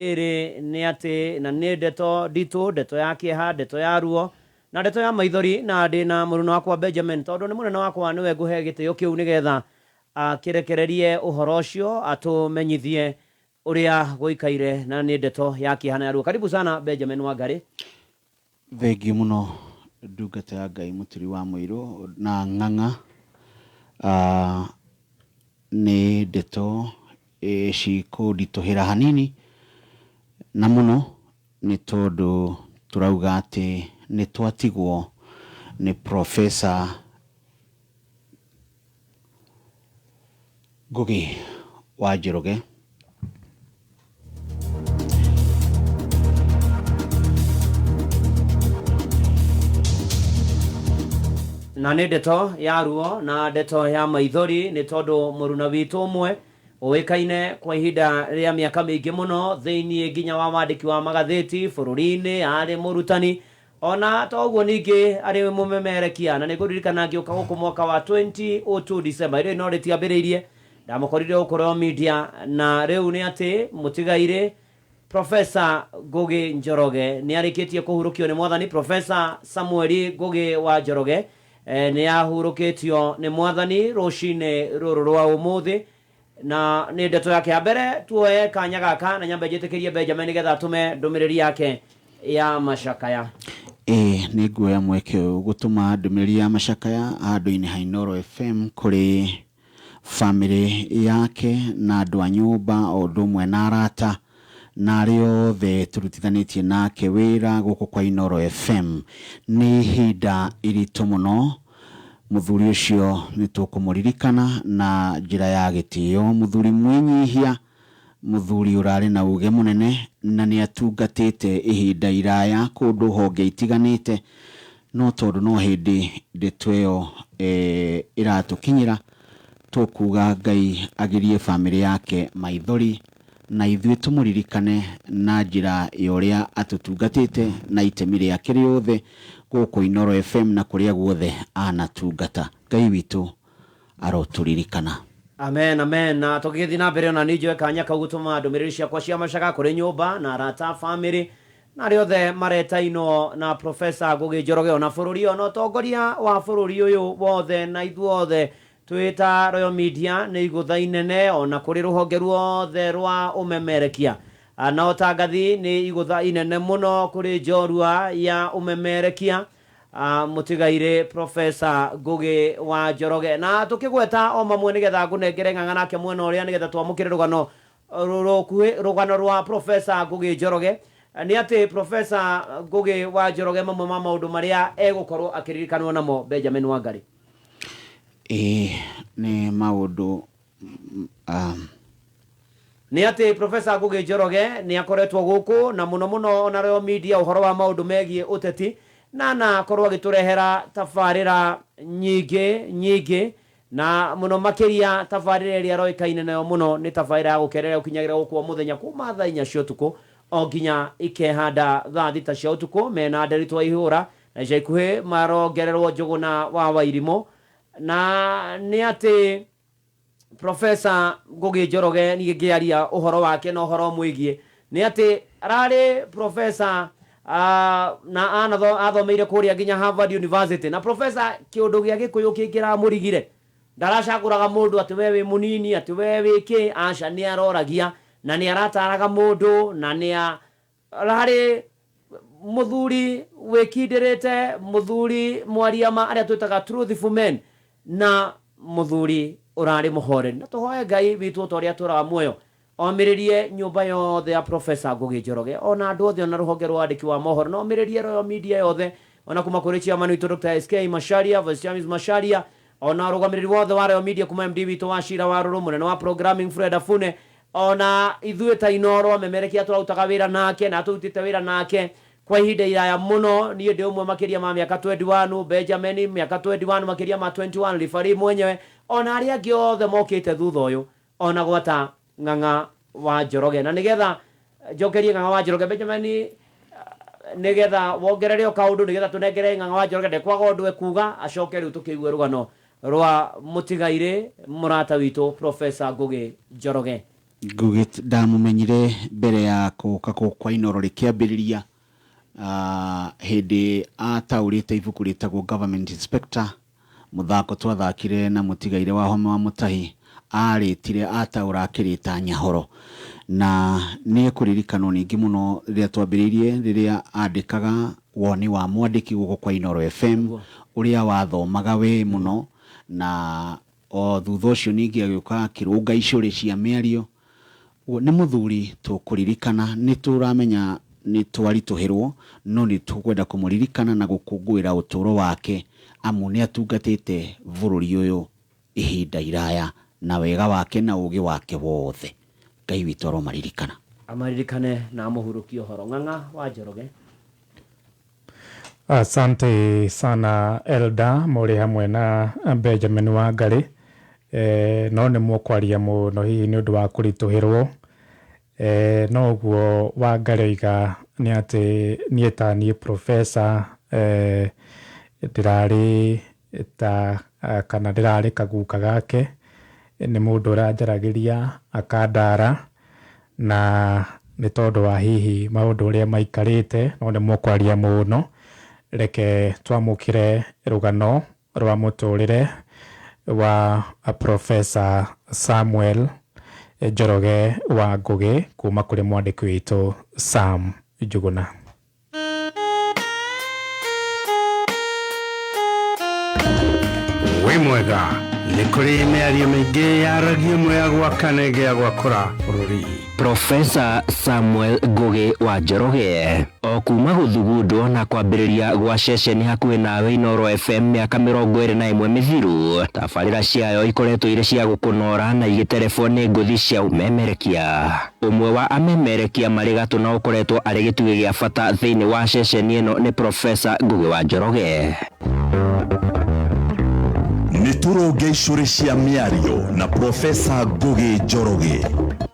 Ĩrĩ nĩ atĩ, na nĩ ndeto nditũ, ndeto ya kĩeha, ndeto ya ruo, na ndeto ya maithori, na ndĩ na mũruna wakwa Benjamin, tondũ nĩ mũnene wakwa nĩwe ngũhe gĩtĩo kĩu nĩgetha akĩrekererie ũhoro ũcio atũmenyithie ũrĩa gũikaire, na nĩ ndeto ya kĩeha na ya ruo. Karibu sana Benjamin Wangarĩ. Thengiũ mũno ndungata ya Ngai Mũturi wa Mũirũ na Ng'ang'a. Nĩ ndeto cikũnditũhĩra hanini na mũno nĩ tondũ tũrauga atĩ nĩ twatigwo nĩ Professor Ngũgĩ wa Njoroge. Na nĩ ndeto ya ruo na ndeto ya maithori nĩ tondũ mũruna witũ ũmwe ũĩkaine kwa ihinda rĩa mĩaka mĩingĩ mũno thĩinĩ nginya wa wandĩki wa magathĩti bũrũri-inĩ, arĩ mũrutani ona to ũguo ningĩ arĩ mũmemerekia, na nĩ ngũririkana ngĩũka gũkũ mwaka wa 2002 December ĩrĩ no rĩtiambĩrĩirie, ndamũkorire gũkũ Royal Media, na rĩu nĩ atĩ mũtigairĩ Professor Ngũgĩ Njoroge nĩ arĩkĩtie kũhurũkio nĩ mwathani. Professor Samuel Ngũgĩ wa Njoroge nĩ ahurũkĩtio nĩ mwathani rũcinĩ rũrũ rwa ũmũthĩ, na nĩ ndeto yake ya mbere. Tuoe kanya gaka na nyambe njĩtĩkĩrie Benjamin nĩgetha atũme ndũmĩrĩri yake ya macakaya. Ĩĩ, nĩ nguoya mweke ũyũ gũtũma ndũmĩrĩri ya macakaya handũ-inĩ ha Inooro FM kũrĩ bamĩrĩ yake na andũ a nyũmba o ũndũ ũmwe na arata na arĩa othe tũrutithanĩtie nake wĩra gũkũ kwa Inooro FM. Nĩ ihinda iritũ mũno. Mũthuri ũcio nĩ tũkũmũririkana na njĩra ya gĩtĩo, mũthuri mwĩnyihia, mũthuri ũrarĩ na uge mũnene na nĩ atungatĩte ihinda iraya kũndũ honge itiganĩte, no tondũ no hĩndĩ ndeto ĩyo ĩratũkinyĩra, tũkuga Ngai agirie bamĩrĩ yake maithori. Na ithuĩ tũmũririkane na njĩra ya ũrĩa atũtungatĩte na itemi rĩake rĩothe gũkũ Inooro FM na kũrĩa guothe anatungata. Ngai witũ arotũririkana. Amen, amen. Na tũgĩgĩthiĩ na mbere ona niĩ njoe kanya kau gũtũma ndũmĩrĩri ciakwa cia macaga kũrĩ nyũmba na arata, famĩlĩ na arĩa othe maretainwo na Professor Ngũgĩ Njoroge, ona bũrũri, ona ũtongoria wa bũrũri ũyũ wothe na ithuothe Twĩ ta Royal Media nĩ igũtha inene o na kũrĩ rũhonge ruothe rwa ũmemerekia. Na ũtangathi nĩ igũtha inene mũno kũrĩ njorua ya ũmemerekia mũtigairĩ Professor Ngũgĩ wa Njoroge. Na tũkĩgweta o mamwe nĩgetha ngũnengere Ng'ang'a nake mwena ũrĩa nĩgetha twamũkĩre rũgano rũkuhĩ, rũgano rwa Professor Ngũgĩ Njoroge nĩ atĩ Professor Ngũgĩ wa Njoroge mamwe ma maũndũ marĩa egũkorwo akĩririkanwo namo Benjamin Wangarĩ. Ĩĩ nĩ maũndũ. Nĩ atĩ Professor Ngũgĩ Njoroge nĩ akoretwo gũkũ na mũno mũno ona Royal Media ũhoro wa maũndũ megiĩ ũteti, na anakorwo agĩtũrehera tabarĩra nyingĩ nyingĩ, na mũno makĩria tabarĩra ĩrĩa aroĩkaine nayo mũno nĩ tabarĩra ya Gũkerera ĩkinyagĩra gũkũ o mũthenya kuma thaa inya cia ũtukũ o nginya ikehanda thaa thita cia ũtukũ mena Nderitu Waihũra, Na ica ikuhĩ marongererwo Njũgũna wa Wairimũ. Na nĩ atĩ Professor Ngũgĩ Njoroge niĩ ngĩaria ũhoro wake na ũhoro ũmwĩgiĩ nĩ atĩ ararĩ professor na athomeire kũrĩa nginya Harvard University. Na professor kĩũndũ gĩa Gĩkũyũ kĩngĩramũrigire, ndaracagũraga mũndũ atĩ we wĩ mũnini, atĩ we wĩ kĩ, aca, nĩ aroragia na nĩ arataraga mũndũ na nĩ ararĩ mũthuri wĩkindĩrĩte, mũthuri mwaria ma, arĩa twĩtaga truthful men, na mũthuri ũrarĩ mũhoreri. Na tũhoe Ngai witũ o ta ũrĩa atũraga muoyo, omĩrĩrie nyũmba yothe ya Professor Ngũgĩ Njoroge, ona andũ othe, ona rũhonge rwa wandĩki wa mohoro, na omĩrĩrie Royal Media yothe, ona kuma kũrĩ chairman witũ Dr. SK Macharia, Vice Chairman Macharia, ona ũrũgamĩrĩri wothe wa Royal Media kuma MD witũ wa Cira wa Rũrũ, mũnene wa programming Fred Afune, O na ithuĩ ta Inooro amemerekia tũrarutaga wĩra nake na tũrutĩte wĩra nake kwa ihinda iraya mũno. Niĩ ndĩ ũmwe makĩria ma mĩaka 21, Benjamin mĩaka 21, makĩria ma 21, referee mwenyewe, o na arĩa angĩ othe mokĩte thutha ũyũ, o na gwata Ng'ang'a wa Njoroge. Na nĩgetha njokerie Ng'ang'a wa Njoroge, Benjamin, nĩgetha wongerere o kaũndũ, nĩgetha tũnengere Ng'ang'a wa Njoroge, ndekwaga ũndũ ekuga, acoke rĩu tũkĩigue rũgano rwa mũtigairĩ mũrata witũ Professor Ngũgĩ Njoroge. Ngũgĩ ndamũmenyire mbere ya kũka kwa Inooro rĩkĩambĩrĩria, hĩndĩ ataũrĩte ibuku rĩtagwo Government Inspector, mũthako twathakire na mũtigaire wa Homa wa Mũtahi, arĩtire ataũra akĩrĩta Nyahoro. Na nĩ ekũririkanwo ningĩ mũno rĩrĩa twambĩrĩirie, rĩrĩa andĩkaga woni wa mwandĩki gũkũ kwa Inooro FM, ũrĩa wathomaga we mũno, na o thutha ũcio ningĩ agĩũka akĩrũnga icũrĩ cia mĩario. Nĩ mũthuri tũkũririkana, nĩ tũramenya nĩ twaritũhĩrwo, no nĩ tũkwenda kũmũririkana na gũkũngũĩra ũtũũro wake, amu nĩ atungatĩte bũrũri ũyũ ihinda iraya na wega wake na ũgĩ wake wothe. Ngai witũ aromaririkana. Amaririkane na amũhurũkie ũhoro. Ng'ang'a wa Njoroge. Asante sana Elda, mũrĩ hamwe na Benjamin Wangari. No nĩ mũkwaria mũno hihi nĩ ũndũ wa kũritũhĩrwo. No ũguo Wangari oiga nĩ atĩ niĩ ta niĩ professor, ndĩrarĩ ta kana ndĩrarĩ kaguka gake, nĩ mũndũ ũranjaragĩria akandara, na nĩ tondũ wa hihi maũndũ ũrĩa maikarĩte, no nĩ mũkwaria mũno. Reke twamũkĩre rũgano rwa mũtũrĩre wa Professor Samuel Njoroge wa Ngũgĩ kuma kũrĩ mwandĩki witũ Sam Njuguna. Wĩ mwega, nĩ kũrĩ mĩario mĩingĩ yaragio ĩmwe ya gwaka na ĩngĩ ya gwakũra bũrũri. Profesa Samuel Ngũgĩ wa Njoroge o kuma gũthugundwo na kwambĩrĩria gwa ceceni hakuhĩ nawe Inooro FM mĩaka 21 mĩthiru, tabarĩra ciayo ikoretwo irĩ cia gũkũnora na igĩterebwo nĩ ngũthi cia ũmemerekia. Ũmwe wa amemerekia marĩ gatũ na ũkoretwo arĩ gĩtugĩ gĩa bata thĩinĩ wa ceceni ĩno nĩ Profesa Ngũgĩ wa Njoroge. Nĩ tũrũnge icũrĩ cia mĩario na Profesa Ngũgĩ Njoroge.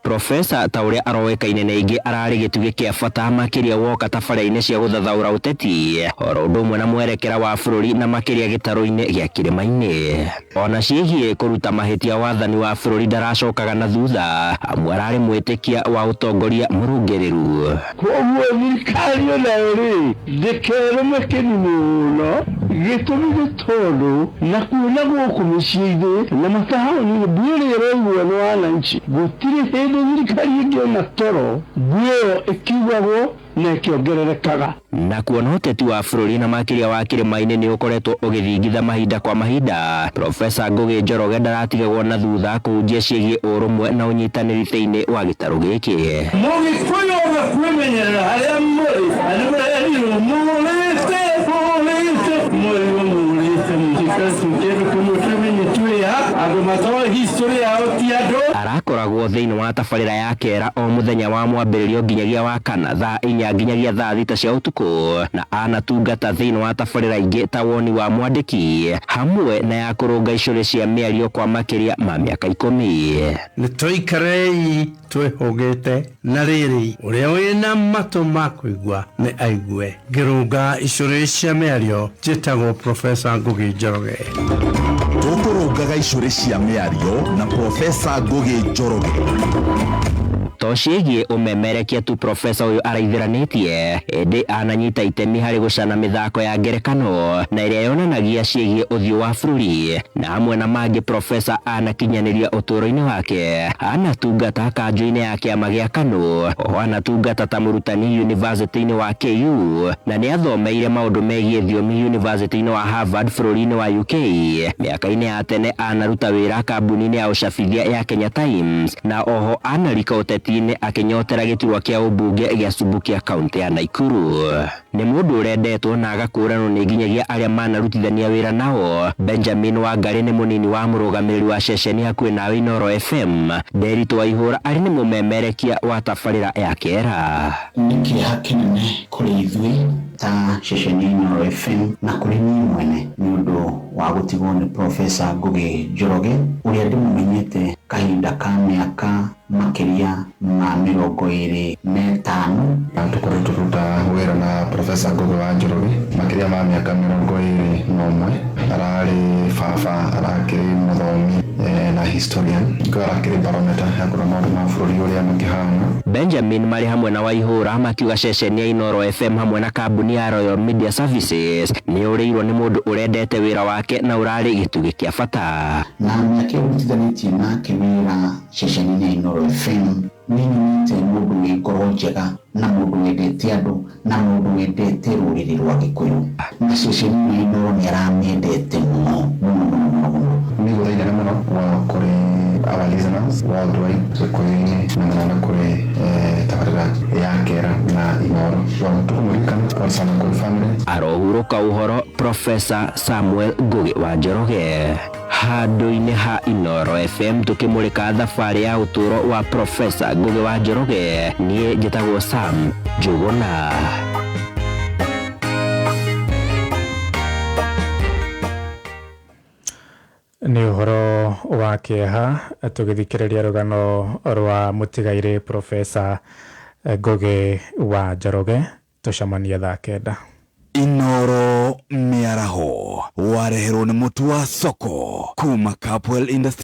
Profesa ta ũrĩa aroĩkaine na ingĩ ararĩ gĩtugĩ kĩa bata makĩria woka tabarĩra-inĩ cia gũthathaũra ũteti oro ũndũ ũmwe na mwerekera wa bũrũri na makĩria gĩtarũ-inĩ gĩa kĩrĩma-inĩ. Ona ciĩgiĩ kũruta mahĩtia wathani wa bũrũri ndaracokaga na thutha, amu ararĩ mwĩtĩkia wa ũtongoria mũrũngĩrĩru. Koguo thirikari onayo rĩ ndĩkerũme kĩni mũno, gĩtũmi nĩ tondũ nakuo na gũkũ mĩciĩ-inĩ na mataũni-inĩ mbuĩ ĩrĩa ĩroigwo nĩ wananchi, gũtirĩ hĩndĩ thirikari ĩngĩona toro mbuĩ ĩyo ĩkiugagwo na ĩkĩongererekaga. Na kuona ũteti wa bũrũri na makĩria wa kĩrĩma-inĩ nĩ ũkoretwo ũgĩthingitha mahinda kwa mahinda, Profesa Ngũgĩ Njoroge ndaratigagwo na thutha kũhunjia ciĩgiĩ ũrũmwe na ũnyitanĩri thĩinĩ wa gĩtarũ gĩkĩ. Mũgĩkũyũ othe kwĩmenyerera harĩa mũrĩ, na nĩ mũrerirwo mũrĩte, mũrĩte, mũrirwo mũrĩte, mũtikare kĩndũ kĩmwe twĩmenye twĩ ha, andũ matoĩ history yao ti andũ. Arakoragwo thĩinĩ wa tabarĩra ya kera o mũthenya wa mwambĩrĩrio nginyagia wa kana thaa 4 nginyagia thaa 6 cia ũtukũ, na anatungata thĩinĩ wa tabarĩra ingĩ ta woni wa mwandĩki hamwe na ya kũrũnga icũrĩ cia mĩario kwa makĩria ma mĩaka 10. Nĩ tũikarei twĩhũgĩte, na rĩrĩ ũrĩa wĩna matũ ma kũigua nĩ aigue. Ngĩrũnga icũrĩ cia mĩario njĩtagwo Profesa Ngũgĩ Njoroge. Tũkũrũngaga icũrĩ cia mĩario na Profesa Ngũgĩ Njoroge. To ciĩgiĩ ũmemerekia tu profesa ũyũ araithĩranĩtie, ĩndĩ ananyita itemi harĩ gũcana mĩthako ya ngerekano na ĩrĩa yonanagia ciĩgiĩ ũthiũ wa bũrũri, na hamwe na mangĩ profesa anakinyanĩria ũtũũro-inĩ wake. Anatungata kanjũ-inĩ ya kĩama gĩa KANU, oho anatungata ta mũrutani yunivasĩtĩ-inĩ wa KU, na nĩ athomeire maũndũ megiĩ thiomi yunivasĩtĩ-inĩ wa Harvard bũrũri-inĩ wa UK. Mĩaka-inĩ ya tene anaruta wĩra kambuni-inĩ ya ũcabithia ya Kenya Times, na oho anarika ũteti akĩnyotera gĩturwa kĩa ũmbunge gĩa Subukia kaunti ya Nakuru. Nĩ mũndũ ũrendetwo na agakũranwo nĩ nginyagia arĩa manarutithania wĩra nao. Benjamin Wangari nĩ mũnini wa mũrũgamĩrĩri wa ceceni hakuhĩ nawe Inooro FM. Nderitu Waihũra arĩ nĩ mũmemerekia wa tabarĩra ya kera. Nĩ kĩeha kĩnene kũrĩ ithuĩ ta ceceni ya Inooro FM na kũrĩ niĩ mwene nĩ ũndũ wa gũtigwo nĩ Profesa Ngũgĩ Njoroge ũrĩa ndĩmũmenyete kahinda ka mĩaka makĩria ma 25. Tũkoretwo tũkĩruta wĩra na Profesa Ngũgĩ wa Njoroge makĩria ma mĩaka 21. Ararĩ baba, arakĩrĩ mũthomi, na historian Ngũgĩ arakĩrĩ barometer ya kũrora maũndũ ma bũrũri ũrĩa makĩhana. Benjamin marĩ hamwe na Waihũra makiuga ceceni ya Inooro FM hamwe na kambuni ya Royal Media Services nĩ ũrĩirwo nĩ mũndũ ũrendete wĩra wake na ũrarĩ gĩtugĩ kĩa bata. Na mĩaka ĩyo ndutithanĩtie nake wĩra ceceni-inĩ ya Inooro FM, nĩ nyonete mũndũ wĩ ngoro njega na mũndũ wendete andũ na mũndũ wendete rũrĩrĩ rwa Gĩkũyũ, na ceceni ya Inooro nĩ aramĩendete mũno mũno mũno mũno mũno. Nĩ igũtha inene mũno wa kũrĩ our listeners worldwide, Gĩkũyũ-inĩ na mũno kũrĩ tabarĩra ya Kera na Inooro. Tũkũmũririkana, pole sana kũrĩ family. Arohurũka ũhoro Profesa Samuel Ngugi wa Njoroge. Handũ-inĩ ha Inooro FM tũkĩmũrĩka thabarĩ ya ũtũũro wa Profesa Ngugi wa Njoroge, niĩ njĩtagwo Sam Njũgũna. Nĩ ũhoro wa kĩeha tũgĩthikĩrĩria rũgano rwa mũtigairĩ Profesa Ngugi wa Njoroge. Tũcemanie thaa 9. Inooro mĩaraho wareherwo nĩ mũtu wa soko kuma Capwell Industries.